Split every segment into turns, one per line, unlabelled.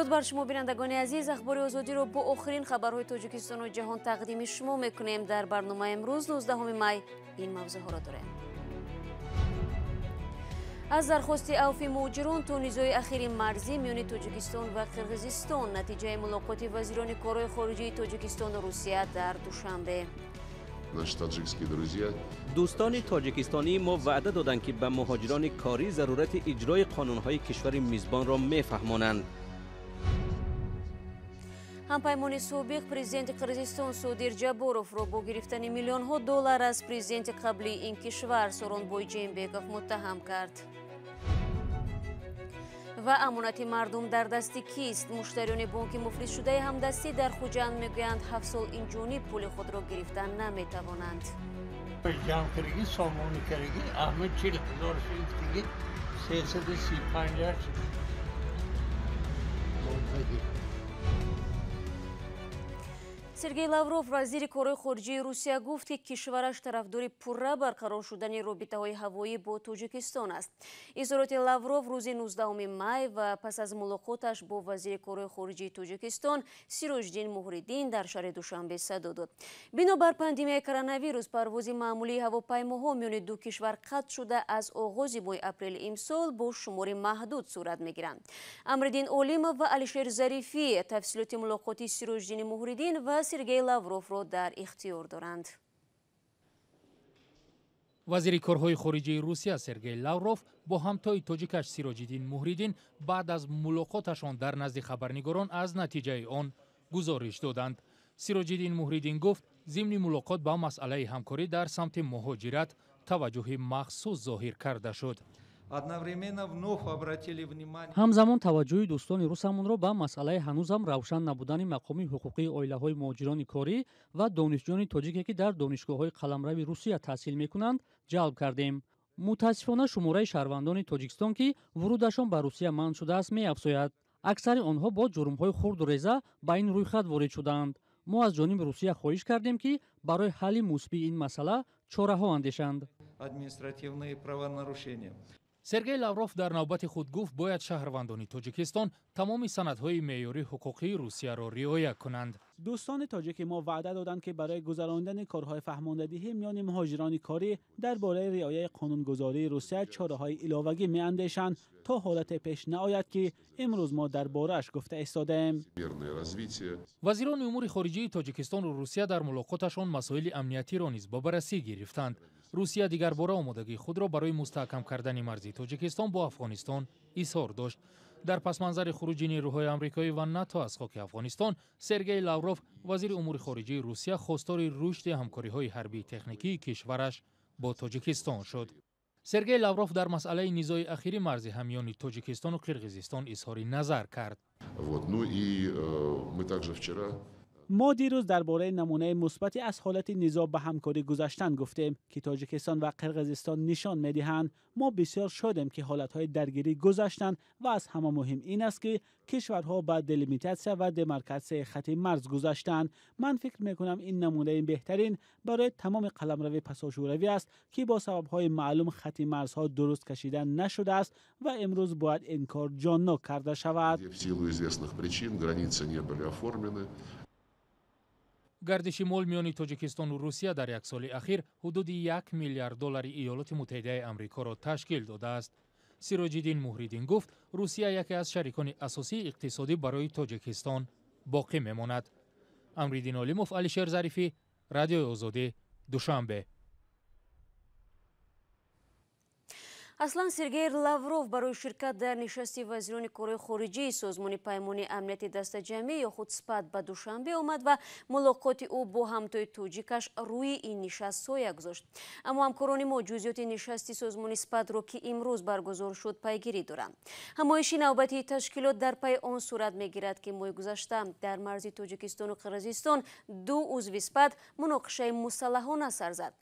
Дуруд бар шумо, бинандагони азиз. Ахбори Озодиро бо охирин хабарҳои Тоҷикистону ҷаҳон тақдими шумо мекунем. Дар барномаи имрӯз, 19 май, ин мавзӯъҳоро дорем. Аз дархости авфи муҳоҷирон то низои ахири марзӣ миёни Тоҷикистон ва Қирғизистон, натиҷаи мулоқоти вазирони корҳои хориҷии Тоҷикистону Русия дар Душанбе.
Наши таджикские друзья.
Дӯстони тоҷикистонии мо ваъда доданд, ки ба муҳоҷирони корӣ зарурати иҷрои қонунҳои кишвари мизбонро мефаҳмонанд.
Ҳампаймони собиқ президенти Қирғизистон Содир Ҷабборовро бо гирифтани миллионҳо доллар аз президенти қаблии ин кишвар Сооронбой Жээнбеков муттаҳам кард. Ва амонати мардум дар дасти кист? Муштариёни бонки муфлисшудаи Ҳамдастӣ дар Хуҷанд мегӯянд, 7 сол инҷониб пули худро гирифта наметавонанд.
Ҷамъ кардаги, сомонӣ кардаги, ҳама 40 0 шидтиги, 335 мондаги.
Сергей Лавров, вазири корҳои хориҷии Русия, гуфт, ки кишвараш тарафдори пурра барқарор шудани робитаҳои ҳавоӣ бо Тоҷикистон аст. Изҳороти Лавров рӯзи 19 май ва пас аз мулоқоташ бо вазири корҳои хориҷии Тоҷикистон Сироҷиддин Муҳриддин дар шаҳри Душанбе садо дод. Бинобар пандемияи коронавирус парвози маъмулии ҳавопаймоҳо миёни ду кишвар қатъ шуда, аз оғози моҳи апрели имсол бо шумори маҳдуд сурат мегиранд. Амриддин Олимов ва Алишер Зарифӣ тафсилоти мулоқоти Сироҷиддини Муҳриддин ва Сергей Лавровро дар ихтиёр доранд.
Вазири корҳои хориҷии Русия Сергей Лавров бо ҳамтои тоҷикаш Сироҷиддин Муҳриддин баъд аз мулоқоташон дар назди хабарнигорон аз натиҷаи он гузориш доданд. Сироҷиддин Муҳриддин гуфт, зимни мулоқот ба масъалаи ҳамкорӣ дар самти муҳоҷират таваҷҷӯҳи махсус зоҳир карда шуд.
Одновременно вновь обратили внимание.
Ҳамзамон таваҷҷӯҳи дӯстони русамонро ба масъалаи ҳанӯзам равшан набудани мақоми ҳуқуқии оилаҳои муҳоҷирони корӣ ва донишҷӯёни тоҷике, ки дар донишгоҳҳои қаламрави Русия таҳсил мекунанд, ҷалб кардем. Мутаассифона, шумораи шаҳрвандони Тоҷикистон, ки вурудашон ба Русия манъ шудааст, меафзояд. Аксари онҳо бо ҷурмҳои хурду реза ба ин рӯйхат ворид шудаанд. Мо аз ҷониби Русия хоҳиш кардем, ки барои ҳалли мусбии ин масъала чораҳо андешанд.
Административные правонарушения.
Сергей Лавров дар навбати худ гуфт, бояд шаҳрвандони Тоҷикистон тамоми санадҳои меъёрии ҳуқуқии Русияро риоя кунанд.
Дӯстони тоҷики мо ваъда доданд, ки барои гузарондани корҳои фаҳмондадиҳӣ миёни муҳоҷирони корӣ дар бораи риояи қонунгузории Русия чораҳои иловагӣ меандешанд, то ҳолате пеш наояд, ки имрӯз мо дар борааш гуфта истодаем.
Вазирони умури хориҷии Тоҷикистону Русия дар мулоқоташон масоили амниятиро низ ба баррасӣ гирифтанд. Русия дигарбора омодагии худро барои мустаҳкам кардани марзи Тоҷикистон бо Афғонистон изҳор дошт. Дар пасманзари хуруҷи нерӯҳои амрикоӣ ва НАТО аз хоки Афғонистон, Сергей Лавров, вазири умури хориҷии Русия, хостори рушди ҳамкориҳои ҳарбии техникии кишвараш бо Тоҷикистон шуд. Сергей Лавров дар масъалаи низои ахири марзи ҳамёни Тоҷикистону Қирғизистон изҳори назар кард.
Вот. Ну и мы также вчера
Мо дирӯз дар бораи намунаи мусбати аз ҳолати низоъ ба ҳамкорӣ гузаштан гуфтем, ки Тоҷикистон ва Қирғизистон нишон медиҳанд. Мо бисёр шодем, ки ҳолатҳои даргирӣ гузаштанд ва аз ҳама муҳим ин аст, ки кишварҳо ба делимитатсия ва демаркатсияи хати марз гузаштанд. Ман фикр мекунам, ин намунаи беҳтарин барои тамоми қаламрави пасошӯравӣ аст, ки бо сабабҳои маълум хати марзҳо дуруст кашида нашудааст ва имрӯз бояд ин кор ҷоннок карда шавад.
В силу известных причин границы не были оформлены.
Гардиши мол миёни Тоҷикистону Русия дар як соли ахир ҳудуди 1 миллиард доллари Иёлоти Муттаҳидаи Амрикоро ташкил додааст. Сироҷиддин Муҳриддин гуфт, Русия яке аз шарикони асосии иқтисодӣ барои Тоҷикистон боқӣ мемонад. Амриддин Олимов, Алишер Зарифӣ, Радиои Озодӣ, Душанбе.
Аслан Сергей Лавров барои ширкат дар нишасти вазирони корҳои хориҷии Созмони Паймони Амнияти Дастаҷамъӣ ё худ СПАТ ба Душанбе омад ва мулоқоти ӯ бо ҳамтои тоҷикаш рӯи ин нишаст соя гузошт. Аммо ҳамкорони мо ҷузъиёти нишасти созмони СПАТро, ки имрӯз баргузор шуд, пайгирӣ доранд. Ҳамоиши навбатии ташкилот дар пайи он сурат мегирад, ки моҳи гузашта дар марзи Тоҷикистону Қирғизистон ду узви СПАТ муноқишаи мусаллаҳона сар зад.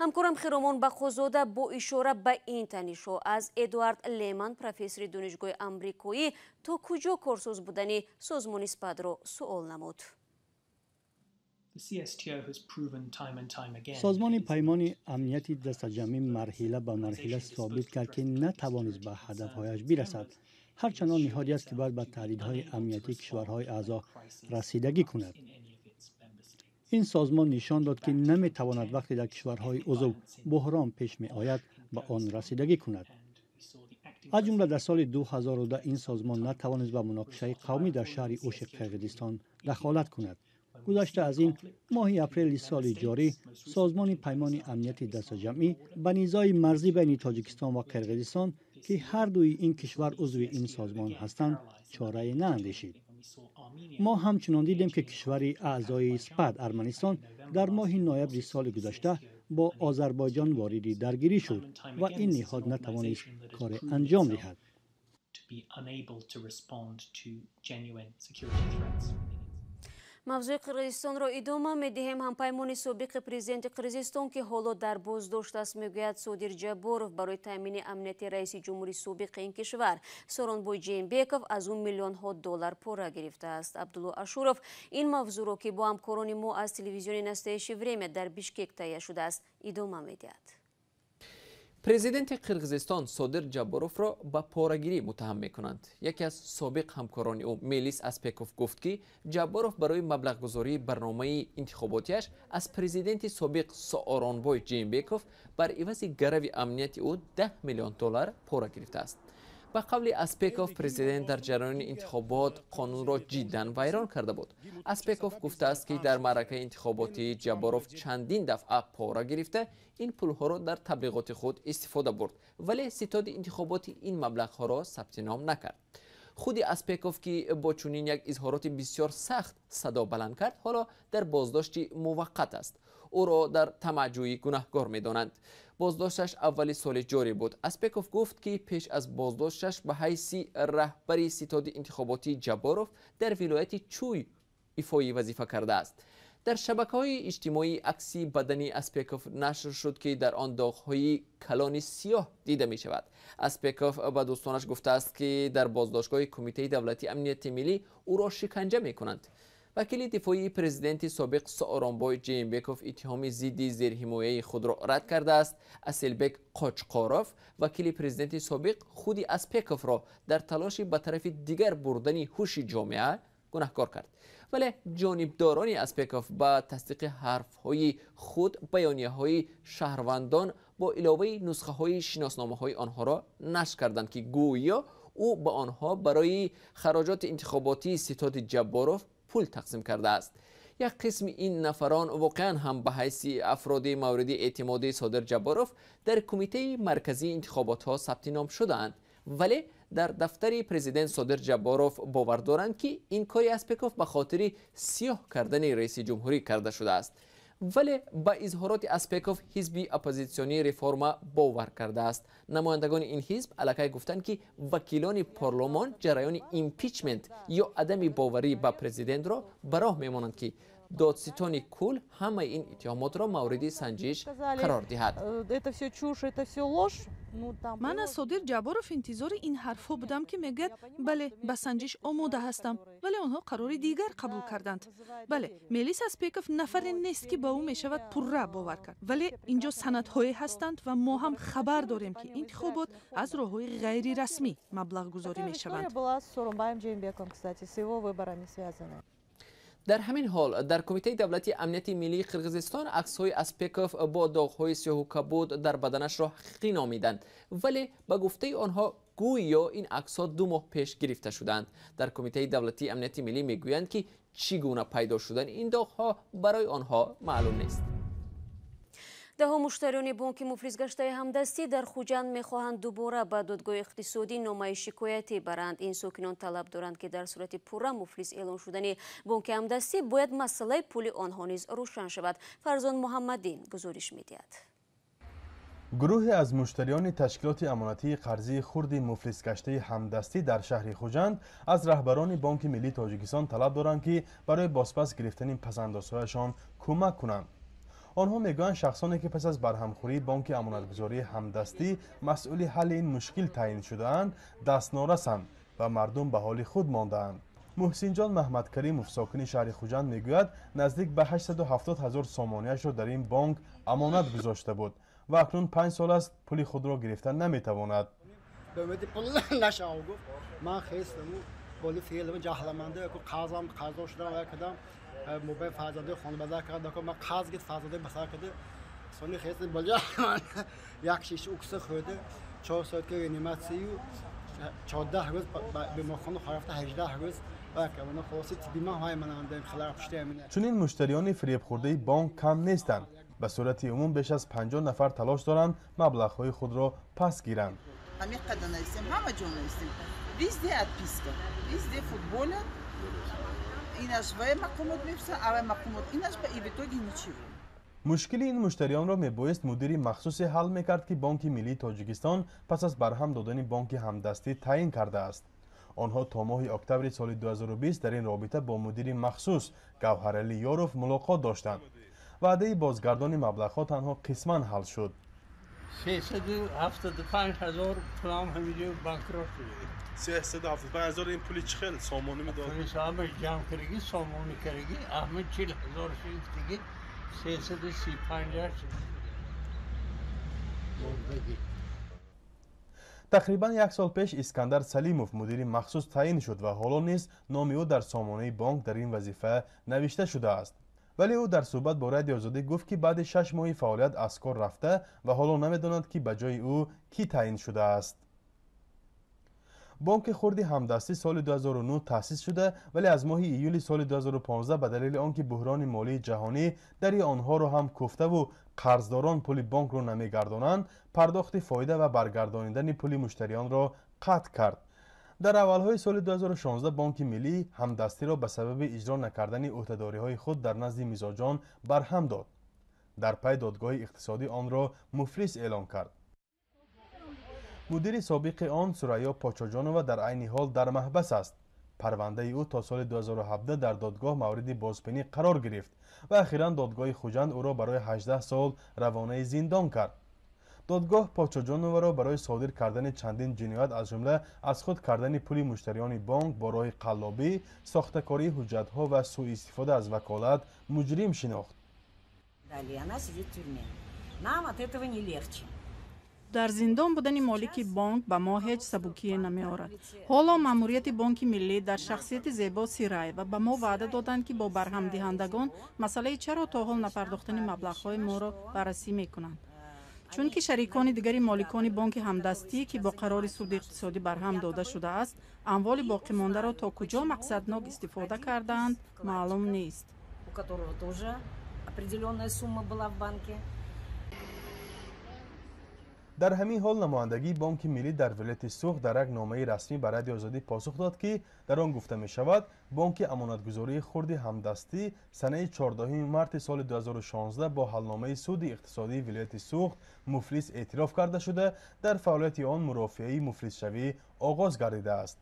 Ҳамкорам Хиромон Бақозода бо ишора ба ин танишҳо аз Эдуард Леман, профессори донишгоҳи амрикоӣ, то куҷо корсоз будани созмони СПАТро суол намуд.
Созмони Паймони Амнияти Дастаҷамъӣ марҳила ба марҳила собит кард, ки натавонист ба ҳадафҳояш бирасад. Ҳарчанд он ниҳоде аст, ки бояд ба таҳдидҳои амниятии кишварҳои аъзо расидагӣ кунад. Ин созмон нишон дод, ки наметавонад вақте дар кишварҳои узв буҳрон пеш меояд, ба он расидагӣ кунад. Аз ҷумла дар соли 2010 ин созмон натавонист ба муноқишаи қавмӣ дар шаҳри Уши Қирғизистон дахолат кунад. Гузашта аз ин, моҳи апрели соли ҷорӣ Созмони Паймони Амнияти Дастаҷамъӣ ба низои марзӣ байни Тоҷикистон ва Қирғизистон, ки ҳар дуи ин кишвар узви ин созмон ҳастанд, чорае наандешид. Мо ҳамчунон дидем, ки кишвари аъзои СПАД, Арманистон, дар моҳи ноябри соли гузашта бо Озарбойҷон вориди даргирӣ шуд ва ин ниҳод натавонист коре анҷом диҳад.
Мавзӯи Қирғизистонро идома медиҳем. Ҳампаймони собиқи президенти Қирғизистон, ки ҳоло дар боздошт аст, мегӯяд, Содир Ҷабборов барои таъмини амнияти раиси ҷумҳури собиқи ин кишвар Сооронбой Жээнбеков аз ӯ миллионҳо доллар пора гирифтааст. Абдулло Ашуров ин мавзӯъро, ки бо ҳамкорони мо аз телевизиони Настоящее время дар Бишкек таҳия шудааст, идома медиҳад.
Президенти Қирғизистон Содир Ҷабборовро ба порагирӣ муттаҳам мекунанд. Яке аз собиқ ҳамкорони ӯ, Мелис Аспеков, гуфт, ки Ҷабборов барои маблағгузории барномаи интихоботиаш аз президенти собиқ Сооронбой Жээнбеков бар ивази гарави амнияти ӯ 10 миллион доллар пора гирифтааст. Ба қавли Аспеков, президент дар ҷараёни интихобот қонунро ҷиддан вайрон карда буд. Аспеков гуфтааст, ки дар маъракаи интихоботии Ҷабборов чандин дафъа пора гирифта, ин пулҳоро дар таблиғоти худ истифода бурд, вале ситоди интихоботи ин маблағҳоро сабти ном накард. Худи Аспеков, ки бо чунин як изҳороти бисёр сахт садо баланд кард, ҳоло дар боздошти муваққат аст. Ӯро дар тамаъҷӯӣ гунаҳгор медонанд. Боздошташ аввали соли ҷорӣ буд. Аспеков гуфт, ки пеш аз боздошташ ба ҳайси раҳбари ситоди интихоботии Ҷабборов дар вилояти Чӯй ифои вазифа кардааст. Дар шабакаҳои иҷтимоӣ акси бадани Аспеков нашр шуд, ки дар он доғҳои калони сиёҳ дида мешавад. Аспеков ба дӯстонаш гуфтааст, ки дар боздоштгоҳи Кумитаи давлатии амнияти миллӣ ӯро шиканҷа мекунанд. Вакили дифоии президенти собиқ Сооронбой Жээнбеков иттиҳоми зидди зерҳимояи худро рад кардааст. Аселбек Қочқоров, вакили президенти собиқ, худи Аспековро дар талоши ба тарафи дигар бурдани ҳуши ҷомеа гунаҳкор кард. Вале ҷонибдорони Аспеков ба тасдиқи ҳарфҳои худ баёнияҳои шаҳрвандон бо иловаи нусхаҳои шиносномаҳои онҳоро нашр карданд, ки гӯё ӯ ба онҳо барои хароҷоти интихоботии ситоди Ҷабборов пул тақсим кардааст. Як қисми ин нафарон воқеан ҳам ба ҳайси афроди мавриди эътимоди Содир Ҷабборов дар Кумитаи марказии интихоботҳо сабти ном шудаанд, вале дар дафтари президент Содир Ҷабборов бовар доранд, ки ин кори Аспеков ба хотири сиёҳ кардани раиси ҷумҳурӣ карда шудааст. Вале ба изҳороти Аспеков ҳизби оппозитсионии Реформа бовар кардааст. Намояндагони ин ҳизб аллакай гуфтанд, ки вакилони парлумон ҷараёни импичмент ё адами боварӣ ба президентро ба роҳ мемонанд, ки додситони кул ҳамаи ин иттиҳомотро мавриди санҷиш қарор диҳад.
Ман аз Содир Ҷабборов интизори ин ҳарфҳо будам, ки мегӯяд, бале, ба санҷиш омода ҳастам, вале онҳо қарори дигар қабул карданд. Бале, Мелис Аспеков нафаре нест, ки ба ӯ мешавад пурра бовар кард, вале инҷо санадҳое ҳастанд ва мо ҳам хабар дорем, ки интихобот аз роҳҳои ғайрирасмӣ маблағгузорӣ мешаванд.
Дар ҳамин ҳол, дар Кумитаи давлатии амнияти миллии Қирғизистон аксҳои Аспеков бо доғҳои сиёҳу кабуд дар баданашро ҳақиқӣ номиданд, вале ба гуфтаи онҳо гӯё ин аксҳо 2 моҳ пеш гирифта шуданд. Дар Кумитаи давлатии амнияти миллӣ мегӯянд, ки чӣ гуна пайдо шудани ин доғҳо барои онҳо маълум нест.
Даҳо муштариёни бонки муфлисгаштаи Ҳамдастӣ дар Хуҷанд мехоҳанд дубора ба додгоҳи иқтисодӣ номаи шикоятӣ баранд. Ин сокинон талаб доранд, ки дар сурати пурра муфлис эълон шудани бонки Ҳамдастӣ бояд масъалаи пули онҳо низ рӯшан шавад. Фарзон Муҳаммадин гузориш медиҳад.
Гурӯҳе аз муштариёни ташкилоти амонатии қарзии хурди муфлисгаштаи Ҳамдастӣ дар шаҳри Хуҷанд аз раҳбарони Бонки Миллии Тоҷикистон талаб доранд, ки барои бозпас гирифтани пасандозҳояшон кӯмак кунанд. Онҳо мегӯянд, шахсоне ки пас аз барҳамхӯрии бонки амонатгузории Ҳамдастӣ масъули ҳалли ин мушкил таъин шудаанд, дастнорасанд ва мардум ба ҳоли худ мондаанд. Муҳсинҷон Маҳмадкаримов, сокини шаҳри Хуҷанд, мегӯяд, наздик ба 870 ҳазор сомониашро дар ин бонк амонат гузошта буд ва акнун 5 сол аст пули худро гирифта наметавонад.
Ба умеди пул нашав гуфт. Ман хестаму боли феълам ҷаҳламанда яку қарзам қарздор шудам ва кардам. Мобай фарзандаи хонабазар кард, ман қарз гирифт фарзандаи басар карда. Сони хестам боли як шиша укса хӯрда, 4 соат ки реаниматсию 14 рӯз беморхона рафта 18 рӯз.
Чунин муштариёни фиребхӯрдаи бонк кам нестанд. Ба сурати умум беш аз 50 нафар талош доранд маблағҳои худро пас гиранд.
Ҳамин қадар нависем, ҳама ҷо нависем. Везде отписка, везде футболят. Инаш вай мақомот мефирсанд, авай мақомот инаш ба, и в итоге ничего.
Мушкили ин муштариёнро мебоист мудири махсусе ҳал мекард, ки Бонки миллии Тоҷикистон пас аз барҳам додани Бонки ҳамдастӣ таъин кардааст. Онҳо то моҳи октябри соли 2020 дар ин робита бо мудири махсус Гавҳарали Ёров мулоқот доштанд. Ваъдаи бозгардони маблағҳо танҳо қисман ҳал шуд.
375 ҳазор пулам ҳаминҷо банкрот шуд.
375 ҳазор ин пули чӣ хел сомонӣ медод?
Ҳамаш ҷамъ кардаги, сомонӣ кардаги, аҳмад 40 ҳазор шуд, 335 ҳазор.
Тақрибан як сол пеш Искандар Салимов мудири махсус таъин шуд ва ҳоло низ номи ӯ дар сомонаи бонк дар ин вазифа навишта шудааст. Вале ӯ дар суҳбат бо Радиои Озодӣ гуфт, ки баъди 6 моҳи фаъолият аз кор рафта ва ҳоло намедонад, ки ба ҷои ӯ кӣ таъин шудааст. Бонки хурди ҳамдастӣ соли 2009 таъсис шуда, вале аз моҳи июли соли 2015 ба далели он ки буҳрони молии ҷаҳонӣ дари онҳоро ҳам куфтаву қарздорон пули бонкро намегардонанд, пардохти фоида ва баргардонидани пули муштариёнро қатъ кард. Дар аввалҳои соли 2016 Бонки миллӣ ҳамдастиро ба сабаби иҷро накардани ӯҳдадориҳои худ дар назди мизоҷон барҳам дод. Дар пай додгоҳи иқтисодӣ онро муфлис эълон кард. Мудири собиқи он Сурайё Почоҷонова дар айни ҳол дар маҳбас аст. Парвандаи ӯ то соли 2017 дар додгоҳ мавриди бозбинӣ қарор гирифт ва ахиран додгоҳи Хуҷанд ӯро барои 18 сол равонаи зиндон кард. Додгоҳ Почоҷоноваро барои содир кардани чандин ҷиноят, аз ҷумла аз худ кардани пули муштариёни бонк бо роҳи қаллобӣ, сохтакории ҳуҷҷатҳо ва сӯистифода аз ваколат муҷрим шинохт.
Дар зиндон будани молики бонк ба мо ҳеҷ сабукие намеорад. Ҳоло маъмурияти Бонки миллӣ дар шахсияти Зебо Сираева ба мо ваъда доданд, ки бо барҳамдиҳандагон масъалаи чаро то ҳол напардохтани маблағҳои моро баррасӣ мекунанд. Чунки шарикони дигари моликони Бонки ҳамдастӣ, ки бо қарори суди иқтисодӣ барҳам дода шудааст, амволи боқимондаро то куҷо мақсаднок истифода кардаанд, маълум нест.
Дар ҳамин ҳол намояндагии Бонки миллӣ дар вилояти Суғд дар як номаи расмӣ ба Радиои Озодӣ посух дод, ки дар он гуфта мешавад, Бонки амонатгузории хурди ҳамдастӣ санаи 14 марти соли 2016 бо ҳалномаи суди иқтисодии вилояти Суғд муфлис эътироф карда шуда, дар фаъолияти он мурофиаи муфлисшавӣ оғоз гардидааст.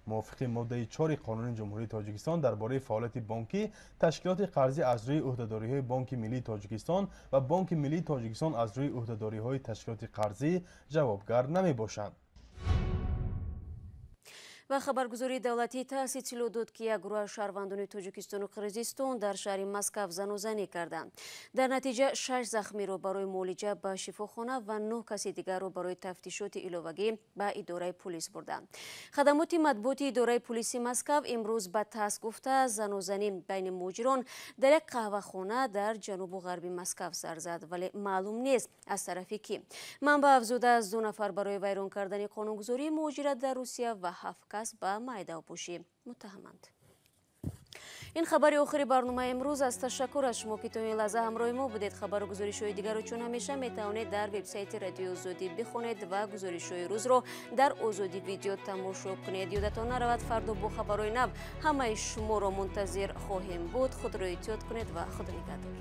Мувофиқи моддаи 4 Қонуни Ҷумҳурии Тоҷикистон дар бораи фаъолияти бонкӣ, ташкилоти қарзӣ аз рӯи ӯҳдадориҳои Бонки миллии Тоҷикистон ва Бонки миллии Тоҷикистон аз рӯи ӯҳдадориҳои ташкилоти қарзӣ ҷавобгар намебошанд.
Ва хабаргузории давлатии ТАСС иттилоъ дод, ки як гурӯҳ аз шаҳрвандони Тоҷикистону Қирғизистон дар шаҳри Москав занозанӣ карданд. Дар натиҷа 6 захмиро барои муолиҷа ба шифохона ва 9 каси дигарро барои тафтишоти иловагӣ ба идораи пулис бурданд. Хадамоти матбуоти идораи пулиси Москав имрӯз ба ТАСС гуфта, занозанӣ байни муҳоҷирон дар як қаҳвахона дар ҷанубу ғарби Москав сар зад, вале маълум нест аз тарафи кӣ. Манбаъ афзуда, аз 2 нафар барои вайрон кардани қонунгузории муҳоҷират дар Русия ва 7 кас ба майдавпӯшӣ муттаҳаманд. Ин хабари охири барномаи имрӯз аст. Ташаккур аз шумо, ки то ин лаҳза ҳамроҳи мо будед. Хабару гузоришҳои дигарро чун ҳамеша метавонед дар вебсайти Радиои Озодӣ бихонед ва гузоришҳои рӯзро дар Озодӣ видео тамошо кунед. Ёдатон наравад, фардо бо хабарҳои нав ҳамаи шуморо мунтазир хоҳем буд. Худро эҳтиёт кунед ва худо нигаҳдор.